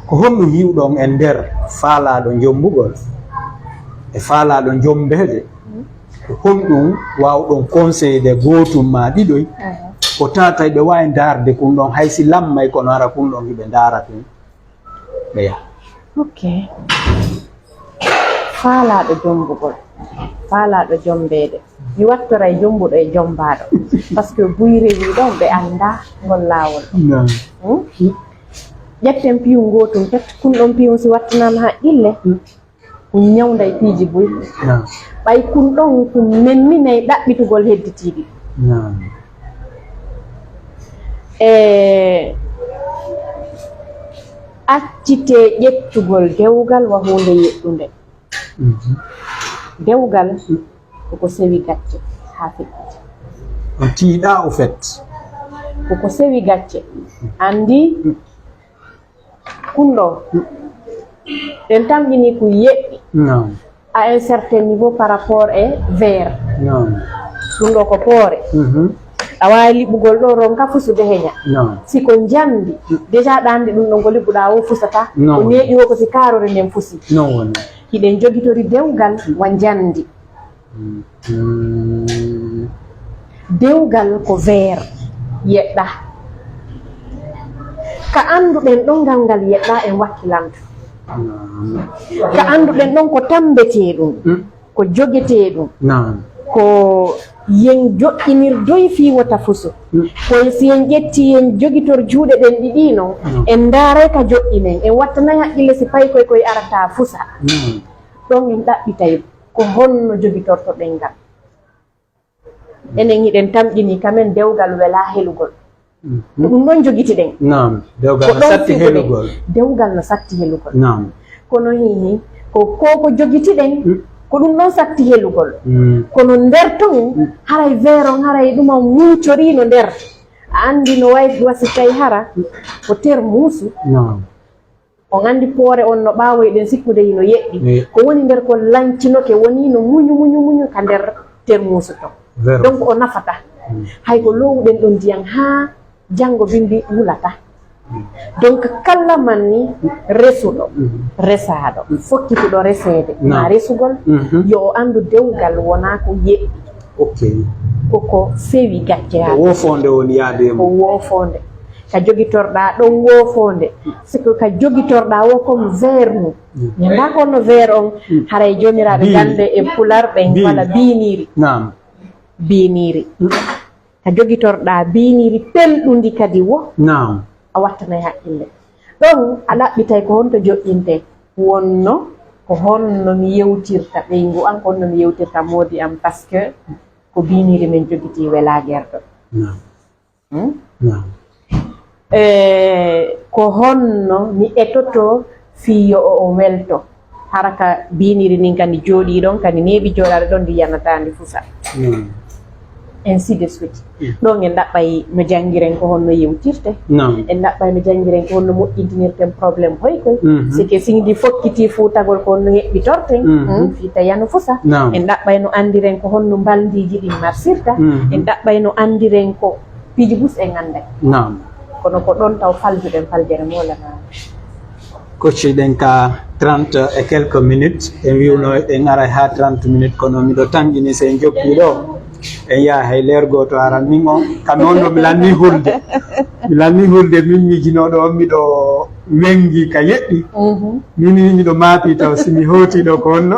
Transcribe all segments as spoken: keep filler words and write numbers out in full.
Ko honɗum hiwɗon e nder faalaaɗo jommbugol e faalaaɗo jommbeede? Ko honɗum waawɗon conseillede gootum maa ɗiɗoy? Ko tata ɓe waawi ndaarde kun ɗon, hay si lammay, kono hara kun ɗon hiɓe ndaara kun, ɓe yaha. Ok. Faalaaɗo jommbugol, faalaaɗo jommbeede. Mi wattoray jommbuɗo e jommbaaɗo. Parce que buyre wi ɗon ɓe anndaa ngol laawol. Naam. Hmm? Ƴetten piyun gootun pet, kun ɗon piyun si wattanaama haqqille, kun ñawnday piiji buy. Naam. Ɓay kun ɗon, kun memminay ɗaɓɓitugol hedditiiɗi. Naam. E accitee ƴettugol dewgal wa huunde yeɗɗunde. Mhm. Dewgal koko sewi gacce haa feƴƴiti. O tiiɗa, au fait. Koko sewi gacce. Anndi kun ɗo, ɗen tamƴini ko yeɗɗi. Naam. À un certain niveau par rapport e vers. Naam. Ɗum ɗo ko poore. Mhm. A waawi liɓugol ɗo ronka fusude heña. Naam. Si ko njamndi, déjà ɗa anndi ɗum ɗo ngo liɓuɗaa o fusata. Naam. Ko neeƴi o ko si kaarore nden fusi. Noon woni. Hiɗen jogitori dewgal wa njamndi. Mhm. Dewgal ko vers yeɗɗa. Ka annduɗen ɗon ngal ngal yeɗɗa en wakkilanto. Naam. Ka annduɗen ɗon ko tammbetee ɗum, mm, ko jogetee ɗum, naam, ko yen joƴƴinirdoy fii wota fusu. Mm. Kono si en ƴetti, en jogitor juuɗe ɗen ɗiɗi non, mm, en ndaaray ka joƴƴinen, en wattanay haqqille si pay koy koy arata fusa. Mm. Ɗon en ɗaɓɓitay ko honno jogitortoɗen ngal. Enen hiɗen tamƴini ka men dewgal welaa helugol. Mhm. Ko ɗum ɗon jogitiɗen. Naam, dewgal no satti helugol. Dewgal no satti helugol. Naam. Kono hihi, ko, ko, ko jogitiɗen, mm, ko ɗum ɗon satti helugol. Mm. Kono nder ton, mm, haray vers on, haray ɗum on muncoriino nder. A anndi no way-, wasi tawi hara, mm, ko termuusu. Naam. On anndi poore on no ɓaawoyɗen sikkude hino yeɗɗi. Eey. Ko woni nder ko lancinoke woni no muñu, muñu, muñu ka nder termuusu ton. Vero. Donc o nafata. Mm. Hay ko loowuɗen ɗon ndiyan haa janngo bimbi wulata. Mm. Donc kala manni resuɗo, mm, resaaɗo, mm, fokkituɗo reseede, naam, ma resugol, mhm, yo o anndu dewgal wonaa ko yeɗɗi. Ok. Koko sewi gacce haa. Ko woofoonde woni yaade e mum. Ko woofoonde. Ka jogitorɗaa ɗon woofoonde, si ko ka jogitorɗaa wo comme vers mum. Mm. Ndaa ko no vers on, mm, haray joomiraaɓe gannde e pular ɓen wala biiniiri. Naam. Biiniiri. Mm. Ka jogitorɗaa biiniiri pelɗundi kadi wo. Naam. A wattanay haqqille. Ɗon a ɗaɓɓitay ko honto joƴƴintee. Wonno ko honno mi yewtirta ɓeyngu an, ko honno mi yewtirta moodi an, parce que ko biiniiri men jogitii welaa gerɗo. Naam. Hmm? Naam. E ko honno mi etoto fii yo o, o welto? Hara ka biiniiri nin kandi jooɗii ɗon, kandi neeɓi jooɗaade ɗon, ndi yanataa ndi fusa. Naam. Ainsi de suite. Mm. Ɗon en ɗaɓɓay no janngiren ko honno yewtirte. Naam. En ɗaɓɓay no janngiren ko honno moƴƴintinirten problème hoy koy. Mhm. Si ke si ndi fokkitii fuutagol ko honno heɓɓitorten, mhm, hmm, fii ta yano fusa. Naam. En ɗaɓɓay no anndiren ko honno mbalndiiji ɗin marsirta. Mhm. En ɗaɓɓay no anndiren ko piiji bus en annday. Naam. Kono ko ɗon taw faljuɗen faljere moolanaama. Kocciɗen ka trente et quelques minutes, en wi'uno en aray haa trente minutes, kono miɗo tanƴini si en jokkii ɗo, en yaha hay leer gooto aran. Min on, kam on ɗo mi lanni hulde. Mi lanni hulde, min miijinooɗo on miɗo wenngi ka yeɗɗi. Mhm. Min ni miɗo maapi taw si mi hooti ɗo ko honno.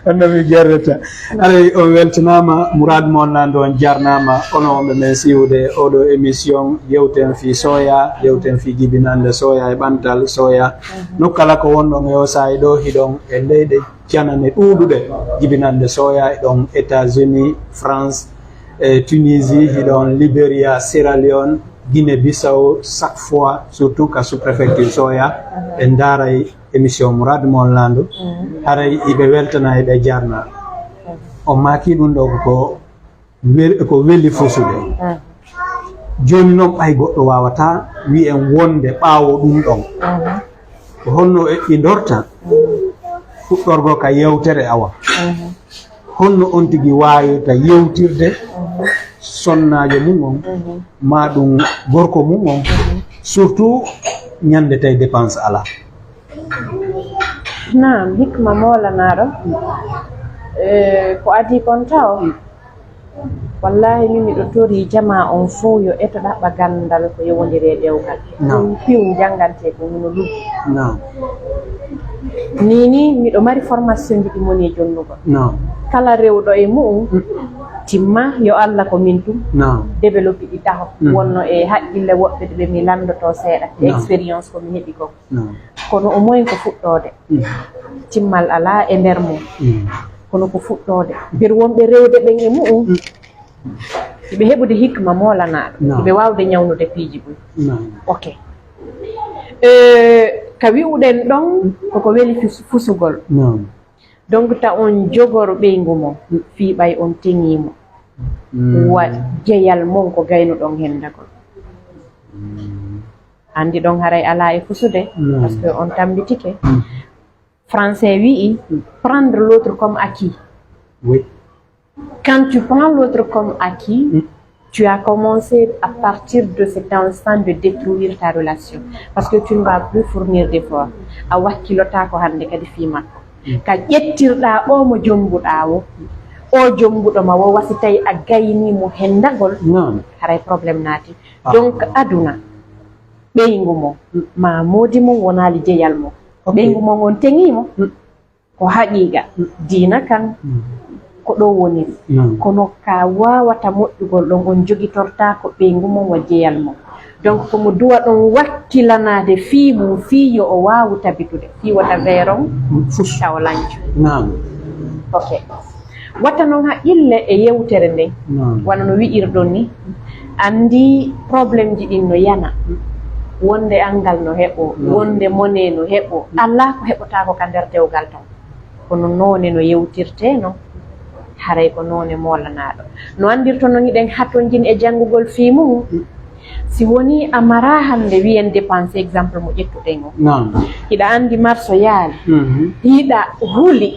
Honno mi gerreta. Aray, on weltanaama, Mourad Mon Lando, on jarnaama, onon wonɓe men siiwude oɗo émission, yewten fii soya, yewten fii jibinande soya e ɓantal soya. Mhm. Nokku kala ko wonɗon e o saa'i ɗo, hiɗon e leyɗe janane ɗuuɗuɗe jibinande soya, hiɗon États-Unis, France, e Tunisie, hiɗon Liberia, Sierra Leone, Guinée Bissau, chaque fois, surtout ka sous-préfecture soya, mhm, ɓe ndaaray émission Mourad Mon Lando. Mhm. Haray iɓe weltana, iɓe jarna. Mhm. On maaki ɗum ɗo ko wel-, ko weli fusude. Mhm. Jooni noon, ɓay goɗɗo waawataa wi'en wonde ɓaawo ɗum ɗon. Mhm. Ko honno eɓɓindorta? Mhm. Fuɗɗorgo ka yewtere awa. Mhm. Honno on tigi waawirta yewtirde, mhm, sonnaajo mum on, mhm, maa ɗum gorko mum on, mhm, surtout Ñande tawi dépense alaa. Naam, hikma moolanaaɗo. E, ko adii kon taw, wallaahi min miɗo torii jamaa on fow yo eto ɗaɓɓa ganndal ko yowondiri e ɗewgal. Ɗum piw janngantee ko hino luggi. Nii nii miɗo mari formation ji ɗi moni e jonnugol. Kala rewɗo e mu'un timma yo Alla ko min tun développe ɗi taho. Wonno e haqqille woɓɓe ɓe mi lanndotoo seeɗa e expérience ko mi heɓi kon. Kono au moins ko fuɗɗoode. Timmal alaa e nder mum. Kono ko fuɗɗoode. Nder wonɓe rewde ɓen e mu'un, ɓe heɓude hikma moolanaaɗo, ɓe waawde ñawnude piiji buy. Ok. Eh, ka wi'uɗen ɗon, koko weli fus- fusugol. Donc, ta on jogoro ɓeyngu mon, fii ɓay on teŋii mo. Wa jeyal mon ko gaynuɗon hendagol. Anndi ɗon haray alaa e fusude, parce que on tammbitike. Français wi'i, prendre l'autre comme acquis. Quand tu prends l'autre comme acquis, tu as commencé à partir de cet instant de détruire ta relation. Parce que tu ne vas plus fournir d'efforts. A wakkilotaako hannde kadi fii makko. Ka ƴettirɗaa o mo jombuɗaa o, o jombuɗo ma o, wa si tawi a gaynii mo hendagol, haray problème naati. Donc, aduna, ɓeyngu mon, maa moodi mon wonaali jeyal mon. Ɓeyngu mon on teŋii mo. Ko haqiiqa, diina kan, ko ɗoo woniri. Kono ka waawata moƴƴugol ɗon, on jogitortaako ɓeyngu mon wa jeyal mon. Donc, ko mo duwa ɗon wakkilanaade fii mum, fii yo o waawu tabitude, fii wota veer on taw lancu. Ok. Watta non haqqille e yewtere nden, wano no wi'irɗon ni, anndi problème ji ɗin no yana, wonde anngal no heɓoo, wonde monee no heɓoo, alaa ko heɓotaako ka nder dewgal ton. Kono noone no yewtirtee non, haray ko noone moolanaaɗo. No anndirton non hiɗen hatonjini e janngugol fii mum. Si wonii a maraa hannde wi'en dépense, exemple mo ƴettuɗen o. Hiɗa anndi marso yaali, hiɗa huli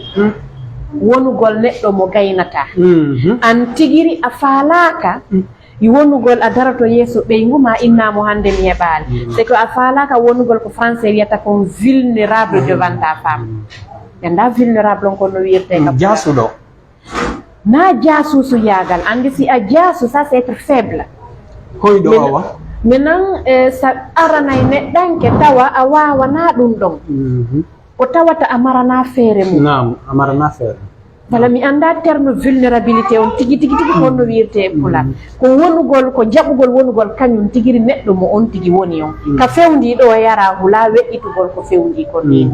wonugol neɗɗo mo gaynataa. An tigiri a faalaaka wonugol a daroto yeeso ɓeyngu maa innaa mo hannde mi heɓaali. C'est que a faalaaka wonugol ko français wiyata kon vulnérable devant ta femme. Ɓe ndaa vulnérable on kon no wi'irtee ka pulaar. Jaasuɗo. Naa jaasuusuyaagal, anndi si a jaasu, ça c'est être faible. Hoyɗo awa. Maintenant, eh, sa aranay neɗɗanke tawa a waawanaa ɗum ɗon. Ko tawata a maranaa feere mum. Naam, a maranaa feere. Wala mi anndaa terme vulnérabilité on tigi, tigi, tigi, ko honno wi'irtee e pulaar. Ko wonugol, ko jaɓugol wonugol kañum tigiri neɗɗo mo on tigi woni on. Ka fewndii ɗoo yaraa hulaa weƴƴitugol ko fewndii kon nii.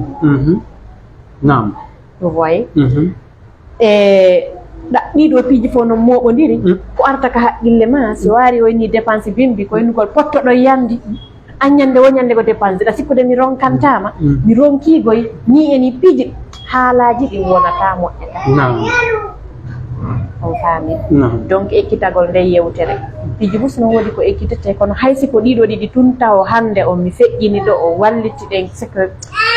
Naam. Vous voyez? E ɗa-, ɗii ɗoo piiji fof no mooɓondiri, ko arata ka haqqille maa, si waari o inni dépense bimbi, ko innugol pottoɗo yandi, a ñande wo ñande ko dépense, ɗa sikkude mi ronkantaama, mi ronkii goy, nii e nii piiji, haalaaji ɗin wonata moƴƴata. Naam. On faami? Naam. Donc, ekkitagol nde yewtere. Piiji fof no woodi ko ekkitetee, kono hay si ko ɗii ɗoo ɗiɗi tun tawo hannde on mi feƴƴini ɗo o walliti ɗen, c'est que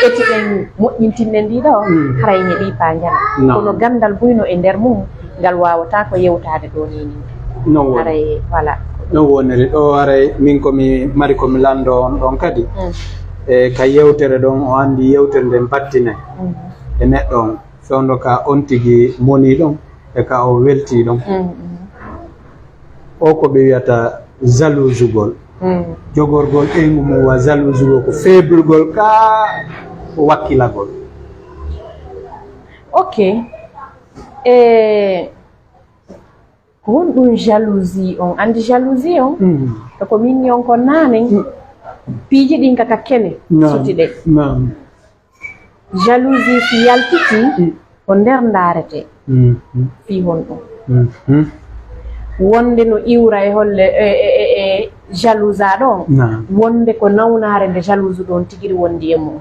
eti ɗen moƴƴintinɗen ɗii ɗoo, haray mi ɗii paa njana. Kono ganndal buy no e nder mum, ngal waawataa ko yewtaade ɗoo nii nii. No woodi. Haray, voilà. No woniri ɗoo, haray min ko mi mari ko mi lanndoo on ɗon kadi. E ka yewtere ɗon, o anndi yewtere nden battine e neɗɗo on, fewndo ka on tigi moni ɗon e ka o welti ɗon. O ko ɓe wiyata jalousugol. Jogorgol ɓeyngu mum wa jalousugol ko feblugol ka wakkilagol. Ok. E ko honɗum jalousie on? Anndi jalousie on? Ko ko min on ko naanen. Piiji ɗin kaka kene suti ɗe. Jalousie si yaltiti ko nder ndaarete. Fii honɗum? Wonde no iwra e holle e, e, e, e jalousa ɗo. Wonde ko nawnaare nde jalousu ɗon tigiri wondi e mum.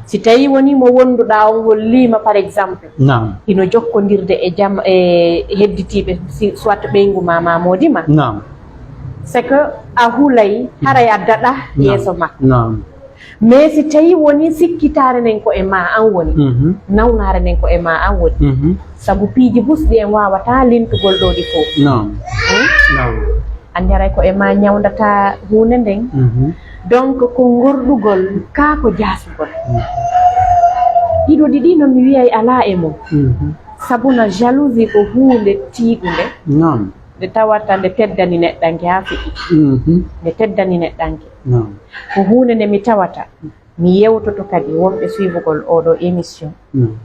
Si tawi woni mo wonduɗa on holliima, par exemple, hino jokkondirde e jam e hedditiiɓe, si, soit ɓeyngu ma, ma moodi ma, c'est que a hulay haray a daɗa yeeso makko. Mais si tawi woni sikkitaare nden ko e ma an woni, nawnaare nden ko e ma an woni, sabu piiji busɗi en wawata lintugol ɗo ɗi fof. Anndi haray ko e ma ñawndata huunde nden. Donc, ko ngorɗugol, kaa ko jaasugol. Ɗiɗo ɗiɗi no mi wiyay alaa e mum. Mhm. Sabuna jalousie ko huunde tiiɗunde. Naam. Nde tawata nde teddani neɗɗanke haa feƴƴi. Mhm. Nde teddani neɗɗanke. Naam. Ko huunde nde mi tawata, mi yewtoto kadi wonɓe suivugol oɗo émission. Naam.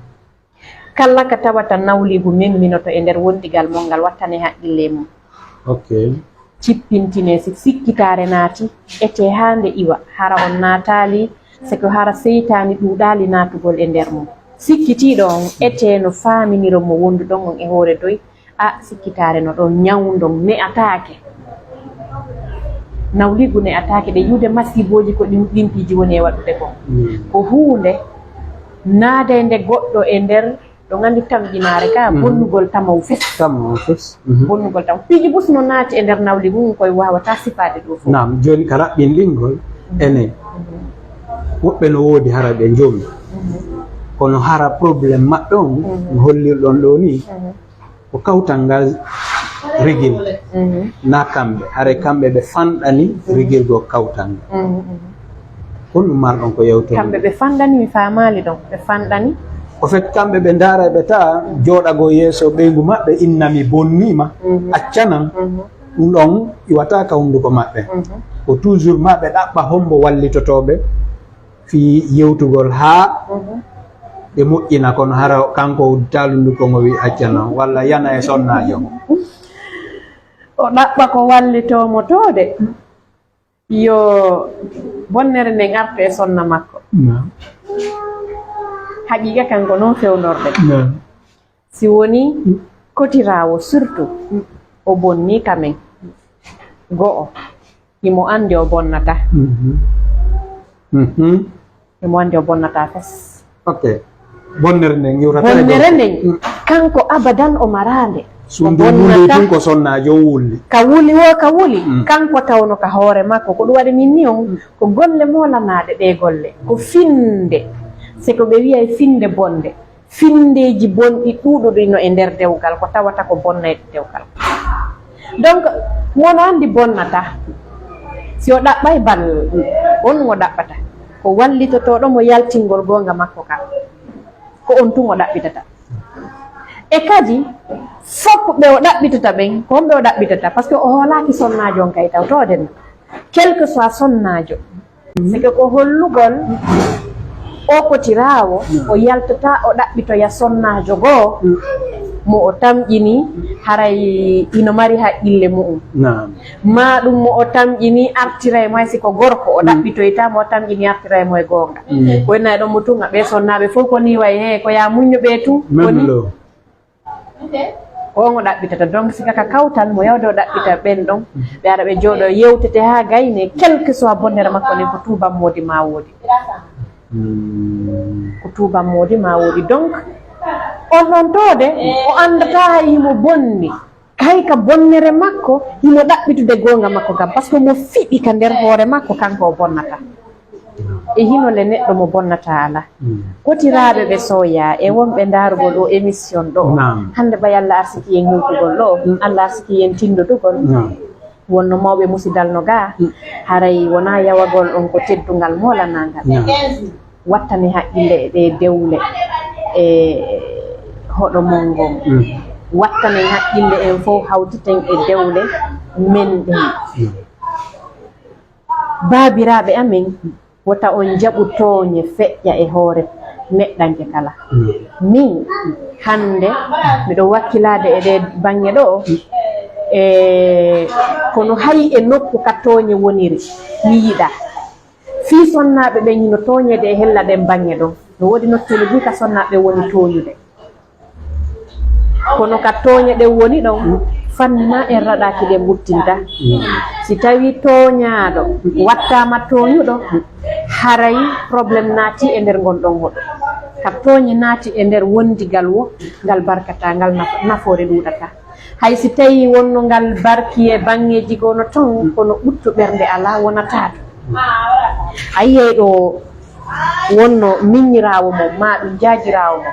Kala ka tawata nawliigu memminoto e nder wondigal mon ngal, wattane haqqille mum. Ok. Cippintine si sikkitaare naati, etee haa nde iwa, hara on naataali, se ko hara seytaani ɗuuɗaali naatugol e nder mum. Sikkitiiɗo on, etee no faaminiro mo wonduɗon on e hoore doy, a sikkitaare no ɗon ñawndon ne'ataake. Nawliigu ne'ataake ɗe yi'ude masiibooji ko ɗin, ɗin piiji woni e waɗude kon. Mm. Ko huunde naadayde goɗɗo e nder Ɗo nganndi tamƴinaare ka, mhm, bonnugol tamaw fes. Tamaw fes. Mhm. Bonnugol tamaw. Piiji bus no naati e nder nawliigu ngun koye waawataa sifaade ɗo fof. Naam, jooni ka raɓɓinɗingol, mhm, ene. Mhm. Woɓɓe no woodi hara ɓe njoomi. Mhm. Kono hara problème maɓɓe on, mhm, no hollirɗon ɗo ni, mhm, ko kawtal ngal rigil. Mhm. Na kamɓe. Haray kamɓe ɓe fanɗani, mhm, rigirgol kawtal ngal. Mhm, mhm. Honɗum marɗon ko yewtude? Kamɓe ɓe fanɗani, mi faamaali ɗon. Ɓe fanɗani. Au fait, kamɓe ɓe ndaara ɓe ta jooɗagol yeeso ɓeyngu maɓɓe, inna mi bonniima, mhm, accanan. Mhm. Ɗum ɗon iwataa ka hunnduko maɓɓe. Mhm. Ko toujours ma ɓe ɗaɓɓa hombo wallitotooɓe fii yewtugol haa, mhm, ɓe moƴƴina, kono hara kanko udditaa hunnduko ngo wi'i accanan, walla yana e sonnaajo ngo. O ɗaɓɓa ko wallitoo mo too de. Yo bonnere nden artu e sonna makko. Naam. Haqiiqa kan ko non fewnorɗen. Naam. Si woni kotiraawo surtout o bonnii ka men. Go'o, himo anndi o bonnataa. Mhm. Mhm. Himo anndi o bonnataa fes. Ok. Bonnere nden iwrata e dow. Bonnere nden, mm, kanko abadan o maraande. Sundi tun ko sonnaajo wulli. Ka wuli wo, ka wuli. Mm. Kanko tawno ka hoore makko. Ko ɗum waɗi min ni on, mm, ko golle moolanaaɗe ɗe golle. Ko finde. Se ko ɓe wiyay finde bonde. Findeeji bonɗi ɗuuɗuɗi no e nder dewgal, ko tawata ko bonnayɗo dewgal. Donc, mo no anndi bonnataa. Si o ɗaɓɓay bal, on mo ɗaɓɓata. Ko wallitotooɗo mo yaltingol goonga makko kan. Ko on tun o ɗaɓɓitata. E kadi, fof ɓe o ɗaɓɓitata ɓen, ko on ɓe o ɗaɓɓitata, parce que o hoolaaki sonnaajo on kay tawtoode na. Quel que soit sonnaajo, c'est que ko hollugol o kotiraawo, o yaltata o ɗaɓɓitoya sonnaajo goo, mo o tamƴini, haray ino mari haqqille mu'um. Naam. Maa ɗum mo o tamƴini artira e mo, hay si ko gorko, o, mm, ɗaɓɓitoyta mo o tamƴini artira e mo e goonga. Mm. Ko en nayi ɗon mo tun, a ɓee sonnaaɓe fof ko ni wayi, he, ko yaa muñño ɓe tun, ko ni. Même lo. Ko on o ɗaɓɓitata. Donc, si ka, ka kawtal mo yawde o ɗaɓɓita ɓen ɗon, ɓe ara ɓe jooɗo yewtete haa gayne, quel que soit bonnere makko nden, ko tuuban moodi maa woodi. Mm. Ko tuuban moodi maa woodi. Donc, on ɗon toode, o anndataa hay himo bonni. Hay ka bonnere makko, himo ɗaɓɓitude goonga makko kan, parce que mo fiɓi ka nder hoore makko, kanko o bonnata. E hino le neɗɗo mo bonnata alaa. Mm. Kotiraaɓe ɓe sooyaa e wonɓe ndaarugol o émission ɗo. Naam. Hannde ɓay Allah arsiki en hewtugol ɗo, mm, Allah arsiki en tindodugol. Naam. Wonno mawɓe musidal no gaa, mm, haray wonaa yawagol on ko teddungal moolanaangal. Naam. Wattane haqqille e ɗee dewle e hoɗo mon ngon. Mm. Wattane haqqille en fof hawtiten e dewle men ɗen. Mm. Baabiraaɓe amen, wota on jaɓu tooñe feƴƴa e hoore neɗɗanke kala. Mm. Min, hannde, miɗo wakkilaade e ɗee baŋŋe ɗoo, e kono hay e nokku ka tooñe woniri, mi yiɗaa. Fii sonnaaɓe ɓen hino tooñeede e hella ɗen baŋŋe ɗon. No woodi nokkeeli buy ka sonnaaɓe woni tooñude. Kono ka tooñe ɗen woni ɗon, fanni maa en raɗaaki ɗen ɓuttinta. Si tawii tooñaaɗo wattaama tooñuɗo, haray problème naati e nder ngon ɗon hoɗo. Ka tooñe naati e nder wondigal wo, ngal barkataa, ngal naf-, nafoore ɗuuɗataa. Hay si tawii wonno ngal barki e baŋŋeeji goo no ton, kono ɓuttu ɓernde alaa, wonataa ɗum. A yiyay ɗo wonno miñiraawo mo, maa ɗum jaajiraawo mo,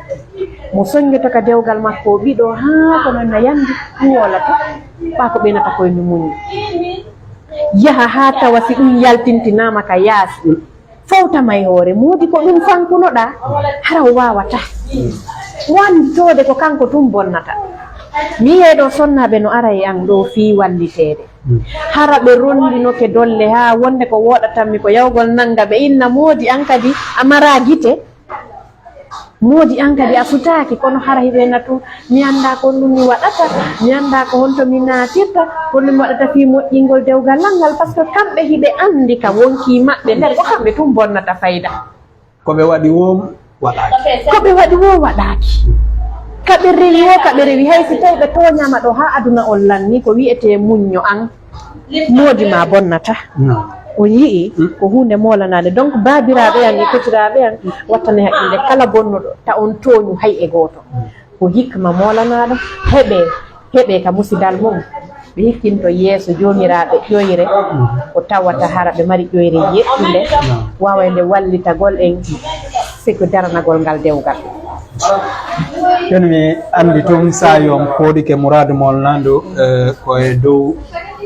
mo soñjoto ka dewgal makko o ɓiɗo, haa kono na yandi, ɗum wolato, ɓaa ko ɓeynata koye ndu muñi. Yaha haa tawa si ɗum yaltintinaama ka yaasi. Fowtama e hoore, moodi ko ɗum fankunoɗaa, hara o waawataa. Wanditoode ko kanko tun bonnata. Mi yi'ee ɗoo sonnaaɓe no ara e an ɗoo fii walliteede. Hara ɓe rondinoke dolle haa wonde ko wooɗatammi ko yawgol nannga ɓe inna moodi an kadi a maraa gite. Moodi an kadi a sutaaki, kono hara hiɓe natu, mi anndaa ko honɗum mi waɗata, mi anndaa ko honto mi naatirta, ko honɗum mi waɗata fii moƴƴingol dewgal an ngal, parce que kamɓe hiɓe anndi ka wonkii maɓɓe nder, ko kamɓe tun bonnata fayda. Ko ɓe waɗi woo waɗaaki. Ko ɓe waɗi woo waɗaaki. Ka ɓe rewi woo, ka ɓe rewi, hay si tawi ɓe tooñaama ɗoo haa aduna on lanni, ko wi'etee muñño an. Moodi maa bonnata. No. On yi'i ko huunde moolanaande. Donc, baabiraaɓe an e kotiraaɓe an, wattane haqqille kala bonnuɗo, ta on tooñu hay e gooto. Ko hikma moolanaaɗo, heɓee, heɓee ka musidal mum. Ɓe hikkinto yeeso joomiraaɓe ƴoyre, ko tawata hara ɓe mari ƴoyre yeɗɗunde, waaway nde wallitagol en, siko daranagol ngal dewgal. Jooni mi anndi tun saa'i on pooɗike muraadu mon landu, eh, ko e dow,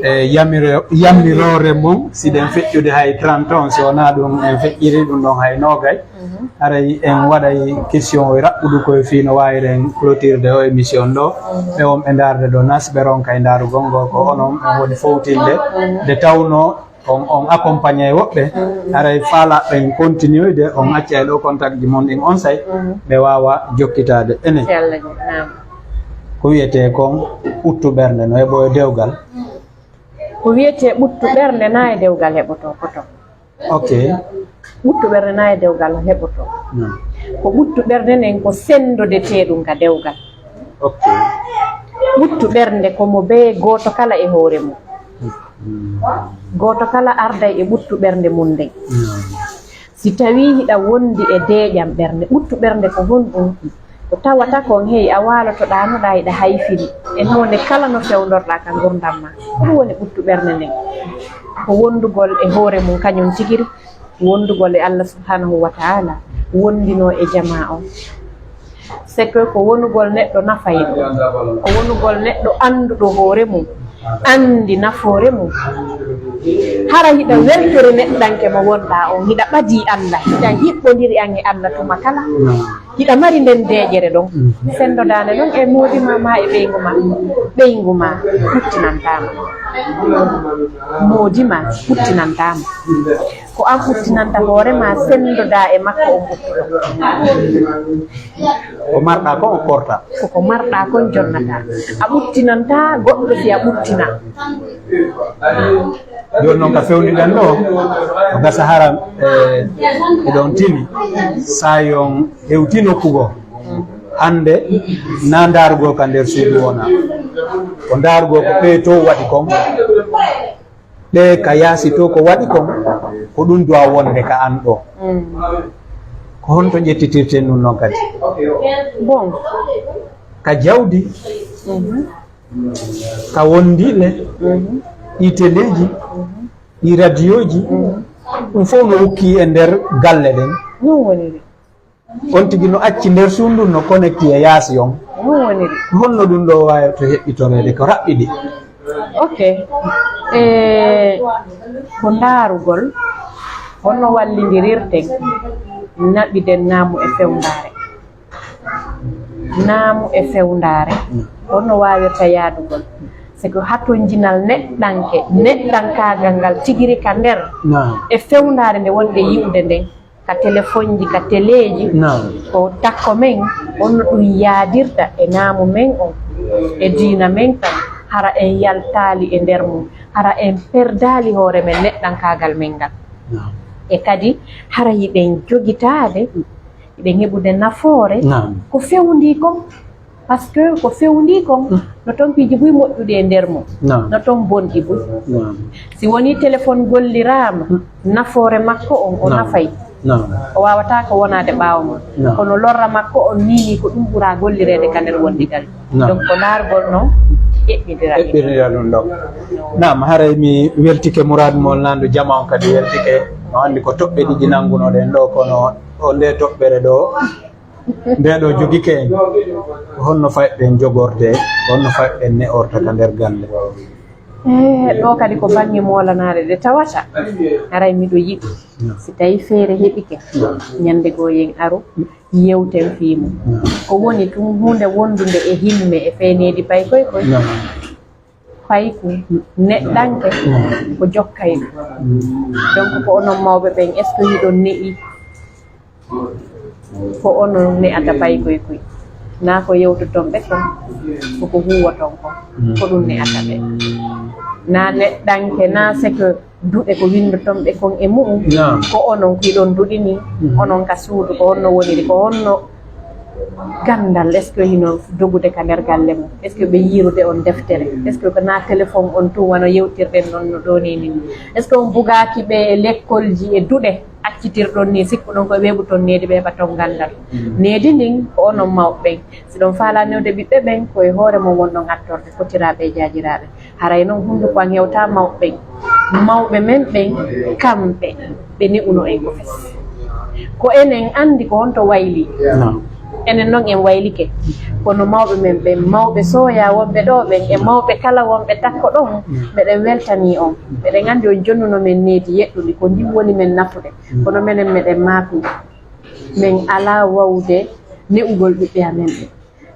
eh, yamiro-, yamiroore mon, si ɗen feƴƴude hay trente ans, si wonaa ɗum en feƴƴiri ɗum ɗon hay noogay. Haray en waɗay question o e raɓɓudu koye fii no waawiren clôture de o émission ɗo. Ɓe on ɓe ndaarde ɗo nas ɓe ronka e ndaarugol ngo ko onon ɓen woni fowtinde. Nde tawno on, on accompagne e woɓɓe, haray faalaaɓe en continuer de, on acca e ɗo contact ji mon ɗin onsay, ɓe waawa jokkitaade. Enen, ko wiyetee kon ɓuttu ɓernde no heɓo e dewgal? Ko wiyetee ɓuttu ɓernde na e dewgal heɓotoo ko ton. Ok. Ɓuttu ɓernde na e dewgal heɓotoo. Ko ɓuttu ɓernde nden ko sendodeteeɗum ka dewgal. Ok. Ɓuttu ɓernde ko mo bee gooto kala e hoore mum. Gooto kala arday e ɓuttu ɓernde mum nden. Si tawii hiɗa wondi e deeƴam ɓernde, ɓuttu ɓernde ko honɗum? Ko tawata kon, hey, a waalotoɗaano ɗaa, hiɗa hayfini e noone kala no fewndorɗaa ka ngurndan maa. Ko ɗum woni ɓuttu ɓernde nden. Ko wondugol e hoore mum kañum tigiri, wondugol e Allah subhanahu wa ta'ala, wondinoo e jamaa on. C'est que ko wonugol neɗɗo nafayɗo, ko wonugol neɗɗo annduɗo hoore mum, anndi nafoore mum. Hara hiɗa weltori neɗɗanke mo wonɗaa on, hiɗa ɓadii Allah, hiɗa hiɓɓondiri an e Allah tuma kala, hiɗa mari nden deeƴere ɗon. Senndodaande non e moodi maa, maa e ɓeyngu maa, ɓeyngu maa ɓuttinantaama. Moodi maa ɓuttinantaama. Ko an ɓuttinanta hoore maa, senndodaa e makko on ɓuttuɗo. Ko marɗaa kon o korta. Ko ko marɗaa kon jonnataa. A ɓuttinantaa goɗɗo si a ɓuttinaa. Jooni non ka fewndiɗen ɗo, ko gasa hara, eh, eɗon tini, saa'i on hewti nokku goo. Hannde, na ndaarugol ka nder suudu wona. Ko ndaarugol ko ɓee to waɗi kon. Ɓe ka yaasi to ko waɗi kon, ko ɗum duwa wonde ka an ɗo. Mm. Ko honto ƴettitirten ɗum noon kadi? Bon. Ka jawdi, mhm, ka wondiiɓe, mhm, ɗi teleeji, mhm, ɗi radiyooji, mhm, ɗum fof no wukki e nder galle ɗen. Ɗum woni. On tigi no acci nder suudu ndun, no connecti e yaasi on. Ɗum woniri. Honno ɗum ɗo waawata heɓɓitoreede ko raɓɓiɗi? Ok. E ko ndaarugol, honno wallindirirten naɓiden naamu e fewndaare? Naamu e fewndaare, honno waawirta yaadugol? C'est que hatonjinal neɗɗanke, neɗɗankaagal ngal tigiri ka nder, naam, e fewndaare nde wonde yi'ude nden. Ka telefonji, ka teleeji, naam, ko takko men, honno ɗum yaadirta e naamu men on, e diina men kan, hara en yaltaali e nder mum, hara en perdaali hoore men neɗɗankaagal men ngal. Naam. E kadi, hara hiɗen jogitaade, hiɗen heɓude nafoore, naam, ko fewndii kon. Parce que ko fewndii kon, mm, no ton piiji buy moƴƴuɗi e nder mum, naam, no ton bonɗi buy. Naam. Si wonii telefon golliraama, mm, nafoore makko on, o, naam, nafay. Naam. O waawataa ko wonaade ɓaawo mum. Naam. Kono lorra makko on nii, nii ko ɗum ɓuraa gollireede ka nder wondigal. Naam. Donc, ko ndaargol noon, eɓɓindiral. Eɓɓindiral ɗum ɗo. Naam, haray mi weltike Muraadu Mool Nanndo, jamaa on kadi weltike. No anndi ko toɓɓe ɗiɗi nanngunoɗen ɗo, kono o nde toɓɓere ɗo, nde ɗo jogike en, ko honno fayɓe en jogorte, ko honno fayɓe en ne'orta ka nder galle? Eh, ɗo kadi ko bannge moolanaare nde tawata haray miɗo yiɗi, si tawi feere heɓike, ñande goo yen aru, yewten fii mum. Ko woni tun huunde wondunde e himme e feeneedi paykoy koy. Payku neɗɗanke ko jokkayɗo. Donc ko onon mawɓe ɓen, est-ce que hiɗon ne'i ko onon ne'ata paykoy koy? Naa ko yewtoton ɓe kon, ko ko huuwoton kon, ko ɗum ne'ata ɓe. Naa neɗɗanke, naa c'est que duɗe ko winndoton ɓe kon e mu'un, ko onon ko hiɗon duɗini, onon ka suudu, ko honno woniri, ko honno ganndal, est-ce que hino dogude ka nder galle mum? Est-ce que ɓe yiirude on deftere? Est-ce que ko naa téléphone on tun wano yewtirɗen non no ɗoo ni ni? Est-ce que on bugaaki ɓe e lekkolji e duɗe accitirɗon ni, sikkuɗon ko weeɓuton needi ɓe heɓa ton ganndal? Needi ndin ko onon mawɓe ɓen. Si ɗon faalaa newde ɓiɓɓe ɓen, ko e hoore mon wonɗon attorde, fotiraaɓe e jaajiraaɓe. Haray non hunnduko an hewtaa mawɓe ɓen. Mawɓe men ɓen, kamɓe, ɓe ne'uno en ko fes. Ko enen anndi ko honto wayli. Enen non en waylike. Kono mawɓe men ɓen, mawɓe Sooyaa wonɓe ɗoo ɓen, e mawɓe kala wonɓe Takko ɗon, meɗen weltanii on. Meɗen anndi on jonnuno men needi yeɗɗundi, ko ndin woni men nafude. Kono menen meɗen maakude. Men alaa wawde ne'ugol ɓiɓɓe amen ɓen.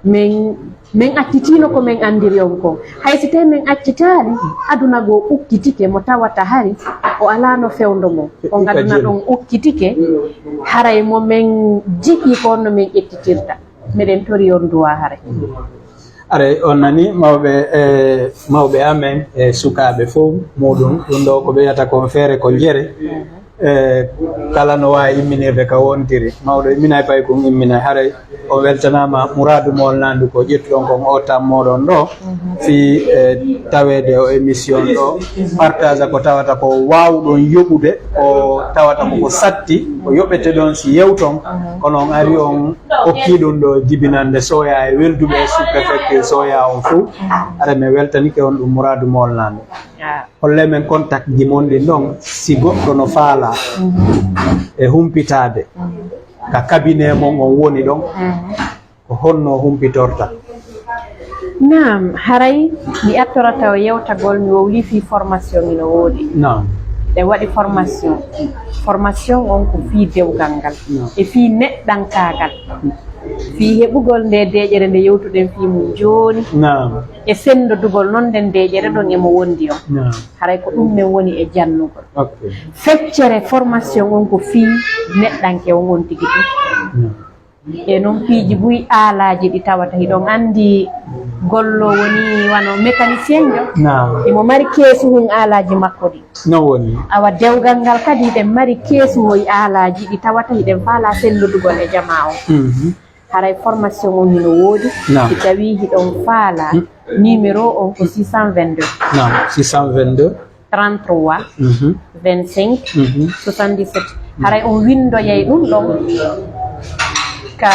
Min, min accitiino ko min anndiri on kon. Hay si tawii min accitaali, aduna goo ukkitike mo tawata hari o alaa no fewndo mo. On aduna ɗon ukkitike, haray mo min jiɗi ko on no min ƴettitirta. Miɗen tori on duwaa haray. Haray on nani mawɓe, e, mawɓe amen e sukaaɓe fow muɗum. Ɗum ɗo ko ɓe wiyata kon feere ko njere. E, kala no waawi imminirde ka wontiri. Mawɗo imminay, pay kon imminay. Haray on weltanaama muraadu moolnaandu ko ƴettuɗon kon o tammoɗon ɗo. Fii, e, taweede o émission ɗo, partage ko tawata ko waawuɗon yoɓude, ko tawata ko ko satti, ko yoɓete ɗon si yewton. Kono on ari on okki ɗum ɗo jibinande Sooyaa e welduɓe e sous-préfecture Sooyaa on fow. Haray mi weltanike on ɗum muraadu moolnaandu. Holle men contact ji mon ɗin ɗon, si goɗɗo no faala e humpitaade ka cabinet mon on woni ɗon, ko honno humpitorta? Naam, haray mi artorata o yewtagol, mi wowli fii formation ino woodi. Naam. Ɓe waɗi formation. Formation on ko fii dewgal ngal. Naam. E fii neɗɗankaagal. Fii heɓugol nde deeƴere nde yewtuɗen fii mum jooni. Naam. E senndodugol non nden deeƴere ɗon e mo wondi on. Naam. Haray ko ɗum men woni e jannugol. Ok. Feccere formation on ko fii neɗɗanke on, on tigi tigi. Naam. E non piiji buy aalaaji ɗi tawata hiɗon anndi gollo woni wano mécanicien jo. Naam. Imo mari keesu hun aalaaji makko ɗi. No woni. Awa dewgal ngal kadi hiɗen mari keesu hoy aalaaji ɗi tawata hiɗen faala senndodugol e jamaa on. Mhm. Haray formation on hino woodi. Naam. Si tawii hiɗon faala, numéro on ko six cent vingt-deux. Naam, six cent vingt-deux. Trente-trois, mhm, vingt-cinq, mhm, soixante-dix-sept. Haray on winndoyay ɗum ɗon ka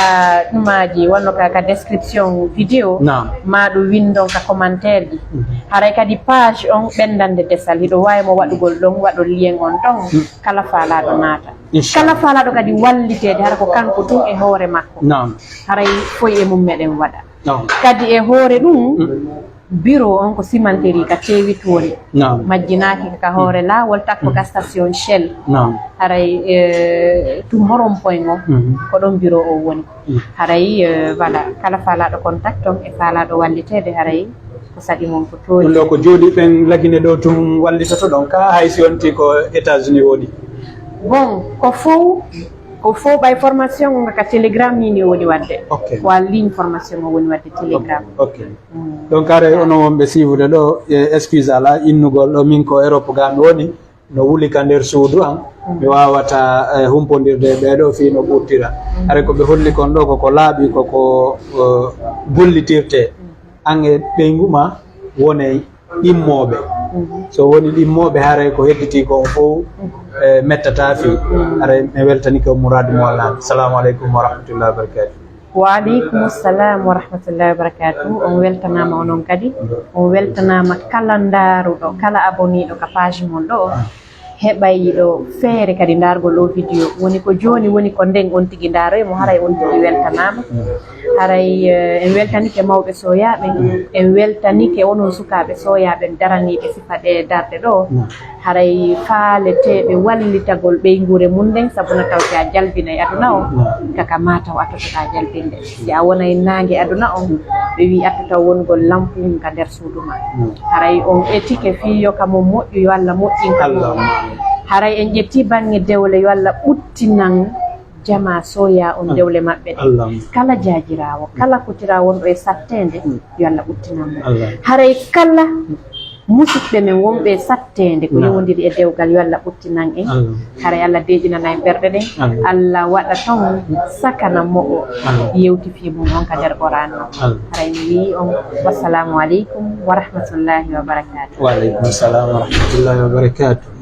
ɗumaaji, wonno ka, ka description vidéo. Naam. Maa ɗum winndon ka commentaire ji. Mhm. Haray kadi page on Ɓenndande Desal, hiɗo waawi mo waɗugol ɗon, waɗon lien on ɗon. Mm. Kala faalaaɗo naata. Inchallah. Kala faalaaɗo kadi walliteede, hara ko kanko tun e hoore makko. Naam. Haray foy e mum meɗen waɗa. Naam. Kadi e hoore ɗum, mm, bureau on ko Cimenterie ka Teewit woni. Naam. Majjinaaki ka hoore, mm, laawol Takko, mm, ka station Shell. Naam. Haray, eh, tun mo rond-point on, mm, ko ɗon bureau o woni. Mm. Haray, eh, voilà, kala faalaaɗo contact on e faalaaɗo walliteede, haray ko saɗi mon ko tooni. Ɗum ɗo ko jooɗi ɓen Lagine ɗo tun wallitoto ɗon ka, hay si yonti ko États-Unis woni? Bon, ko fow, ko fow ɓay formation on ka Telegram ni ni woni waɗde. Ok. Ko en ligne formation o woni waɗde Telegram. Ok. Mm. Donc, haray onon wonɓe siifude ɗo, e excuse ala innugol ɗo, min ko Europe ga mi woni. No wuli ka nder suudu an, mm, mi waawata, eh, humpondirde e ɓeeɗo fii no ɓurtira. Mm. Haray ko ɓe holli kon ɗo ko ko laaɓi, ko ko, eh, gollitirte. Mm. An e ɓeyngu ma wonay ɗimmooɓe. Mm. So woni ɗimmooɓe, haray ko hedditii kon fow, mm, eh, mettata fii. Mm. Haray mi weltanike on muraadu mo Allah. Assalamu aleykum wa rahmatullahi wa barakatuh. Wa aleykum salam wa rahmatullahi wa barakatuh. On weltanaama onon kadi. On weltanaama kala ndaaruɗo, kala abonniiɗo ka page mon ɗo. heɓay ɗo feere kadi ndaargol o video. Woni ko jooni woni ko nden on tigi ndaaroy mo, haray on tigi weltanaama. Haray eh, en weltanike mawɓe soyaaɓe, en weltanike onon sukaaɓe soyaaɓe daraniiɓe sifa ɗe darɗe ɗo. Haray faaleteeɓe wallitagol ɓeynguure mum nden, sabu na tawte a jalbinay aduna o, kaka mataw a totoɗa jalbinde. Si a wonay naange aduna on, ɓe wi a totaw wongol lampu ka nder suudu ma. Haray on etike fii yo ka mo moƴƴu, yo Allah moƴƴin ka mo. Haray en ƴetti banŋe dewle, yo Allah ɓuttinan jama soya on dewle maɓɓe ɗe. Kala jaajiraawo, kala kutiraawo wonɗo e satteende, yo Allah ɓuttinan mo. Haray kala musiɓɓe men wonɓe e satteende ko yowondiri e dewgal, yo Allah ɓuttinan en. Haray Allah deeƴinana en ɓerɗe ɗen. Allah waɗa ton sakana mo'o yewti fii mum on ka nder Qur'an o. Haray mi wi'i on, wassalamu aleykum wa rahmatullahi wa barakatuh. Wa aleykum salam wa rahmatullahi wa barakatuh.